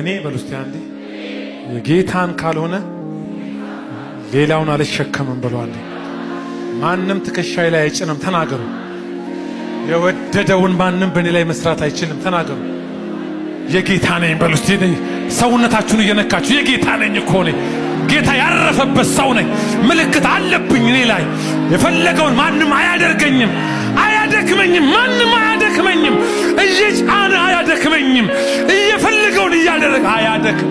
እኔ በሉ እስቲ አንዴ፣ የጌታን ካልሆነ ሌላውን አልሸከምም በሉ አንዴ። ማንም ትከሻዬ ላይ አይጭንም። ተናገሩ። የወደደውን ማንም በእኔ ላይ መስራት አይችልም። ተናገሩ። የጌታ ነኝ በሉ እስቲ። ሰውነታችሁን እየነካችሁ የጌታ ነኝ እኮ ነኝ። ጌታ ያረፈበት ሰው ነኝ። ምልክት አለብኝ እኔ ላይ። የፈለገውን ማንም አያደርገኝም፣ አያደክመኝም። ማንም አያደክመኝም። እየጫነ አያደክመኝም። እየፈለገውን እያደረገ አያደክም።